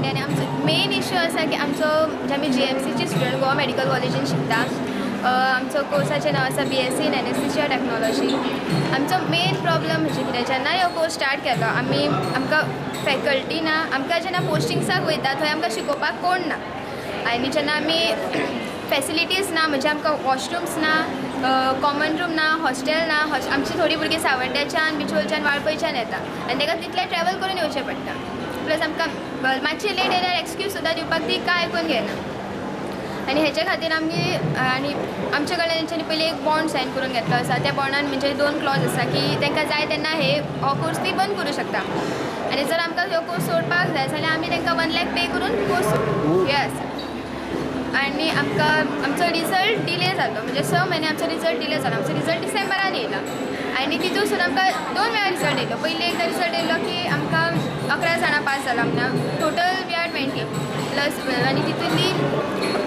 Faculty. आनी आमचो main issue आसा की आमचो, म्हणजे आमी जीएमसीची स्टुडंट, गोवा मेडिकल कॉलेजीन शिकता. आमचो कोर्साचें नांव आसा BSc in Anaesthesia Technology. आमचो मेन प्रॉब्लम म्हणजे कितें, जेन्ना हो कोर्स स्टार्ट केलो आमी, आमकां फॅकल्टी ना. आमकां जेन्ना पोस्टिंग्साक वयता थंय आमकां शिकोवपाक कोण ना. आनी जेन्ना आमी फॅसिलिटीज ना, म्हणजे आमकां वॉशरुम्स ना, कॉमन रूम ना, हॉस्टेल ना. आमची थोडीं भुरगीं सावड्ड्याच्यान, बिचोलच्यान, वाळपयच्यान येता आनी तांकां तितलें ट्रॅवल करून येवचें पडटा. प्लस आमकां मातशें लेट येयल्यार एक्सक्यूज सुद्दां दिवपाक ती कांय आयकून घेना. आनी हेचे खातीर आमी आनी आमचे कडल्यान तेंच्यांनी पयलीं एक बॉन्ड सायन करून घेतलो आसा. त्या बॉन्डान म्हणजे दोन क्लॉज आसा की तांकां जाय तेन्ना हे हो कोर्स ती बंद करूं शकता आनी जर आमकां हो कोर्स सोडपाक जाय जाल्यार आमी तांकां 1 लॅक पे करून कोर्स सोडू, हे आसा. आनी आमकां आमचो रिजल्ट डिले जालो, म्हणजे 6 म्हयने आमचो रिजल्ट डिले जालो. आमचो रिजल्ट डिसेंबरान येयला आनी तितून सुद्दां आमकां दोन वेळा रिजल्ट येयलो. पयलीं एकदां रिजल्ट येयलो की आमकां 11 जाणां पास जाला म्हणून, total we are 20 plus. आनी तितूंतली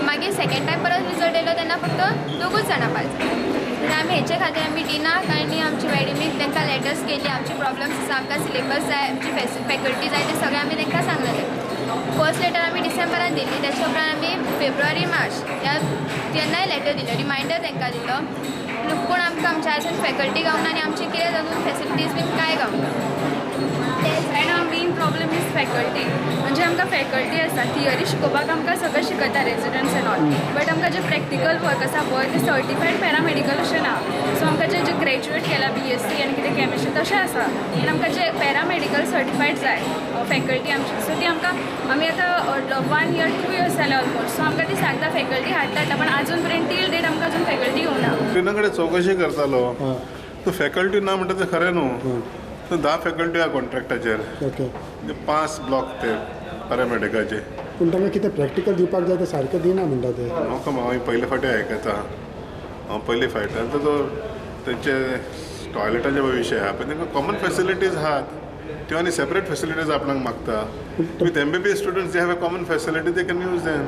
मागीर सेकेंड टायम परत रिजल्ट येयलो तेन्ना फक्त दोगूच जाणां पास जाली. तर आमी हेचे खातीर आमी डिनाक आनी आमचे मॅडमीक तांकां लेटर्स केली. आमचे प्रॉब्लम्स आसा, आमकां सिलेबस जाय, आमची फॅकल्टी जाय, ते सगळें आमी तांकां सांगलेलें. फर्स्ट लेटर आमी डिसेंबरान दिली. त्याच्या उपरांत आमी फेब्रुवारी, मार्च ह्या तेन्नाय लेटर दिल्यो, रिमायंडर तांकां दिलो. पूण आमकां आमच्या आजून फॅकल्टी गावना आनी आमचें कितें अजून फॅसिलिटीज बीन कांय गावना. And our main problem is faculty. म्हणजे आमकां फॅकल्टी आसा, थियरी शिकोवपाक आमकां सगळें शिकयता, रेजिडंट्स एंड ऑल, बट आमकां जे प्रॅक्टिकल वर्क आसा पळय, ते सर्टिफायड पॅरामेडिकल अशें ना. सो आमकां जे जे ग्रॅज्युएट केला बीएससी आनी कितें केमिस्ट्री तशें आसा, पूण आमकां जे पॅरामेडिकल सर्टिफायड जाय फॅकल्टी आमची. सो ती आमकां आमी आतां 1 इयर, 2 इयर्स जाले ऑलमोस्ट. सो आमकां ती सांगता फॅकल्टी हाडटा हाडटा, पण आजून पर्यंत टील डेट आमकां अजून फॅकल्टी येवना. डिना कडेन चवकशी करतालो. तो फॅकल्टी ना म्हणटा तें खरें न्हू. तो 10 फॅकल्टी आहा कॉन्ट्रॅक्टाचेर. म्हणजे पांच ब्लॉक ते पॅरामॅडिकाचे. पूण तांकां कितें प्रॅक्टिकल दिवपाक जाय तें सारकें दिना म्हणटा ते. म्हाका हांव पयले फावटी आयकता. हांव पयले फावटी आतां तो तेंचे टॉयलेटाचे विशय आहा, पण तांकां कॉमन फॅसिलिटीज आहात त्यो आनी सेपरेट फॅसिलिटीज आपणाक मागता. With MBBS students, they have a common facility, they can use them.